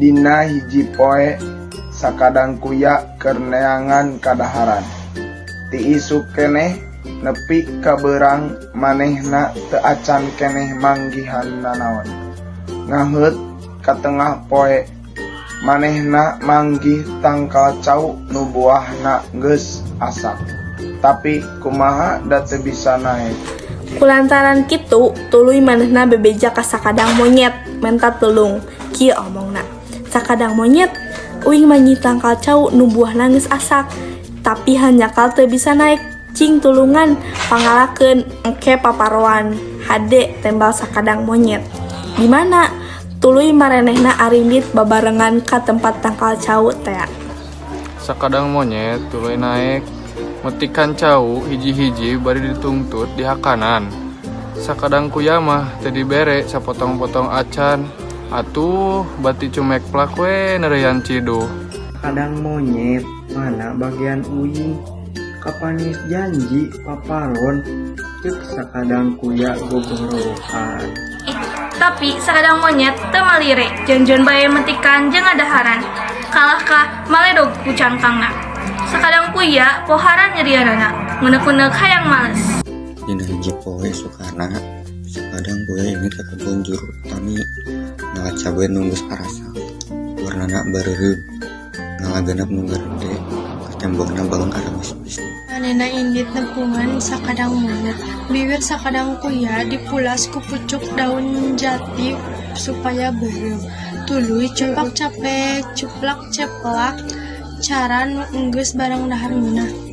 Dina hiji poe, Sakadang Kuya keur neangan kadaharan. Ti isuk keneh nepi ka beurang manehna teu acan keneh manggihan nanaon. Ngaheut ka tengah poe, manehna manggih tangkal cau nu buahna geus asak. Tapi kumaha da teu bisa naek. Kulantaran kitu, tuluy manehna bebeja ka Sakadang Monyet menta tulung. Kieu omongna, "Sakadang Monyet, uing manggih tangkal cau nu buahna geus asak, tapi hanjakal teu bisa naek. Cing tulungan pangalakeun, engke paparoan." "Hade," tembal Sakadang Monyet. "Di mana?" Tuluy maranehna arindit babarengan ka tempat tangkal cau tea. Sakadang Monyet tuluy naek, metikan cau hiji-hiji bari ditungtut dihakanan. Sakadang Kuya mah teu dibere sapotong-potong acan. Atuh bati cumekplak we neureuyan ciduh. "Kadang Monyet, mana bagian uing? Kapan geus janji paparon?" cek Sakadang Kuya gogorowokan. Tapi Sakadang Monyet teu malire, jongjon bae metikan jeung ngadaharan. Kalah ka maledog ku cangkangna. Sakadang Kuya poharan nyerianana, ngeuneuk-ngeuneuk hayang males. Dina hiji poe isukana, Sakadang Kuya indit ka kebon juru tani ngala cabe nu geus arasak. Warnana bareureum. Ngala 6 nu garede, katembongna balong aramis pisan. Manehna indit nepungan Sakadang Monyet. Biwir Sakadang Kuya dipulas ku pucuk daun jati supaya beureum. Tuluy cuplak capek cuplak ceplak cara nu enggeus barang dahar ngeunah.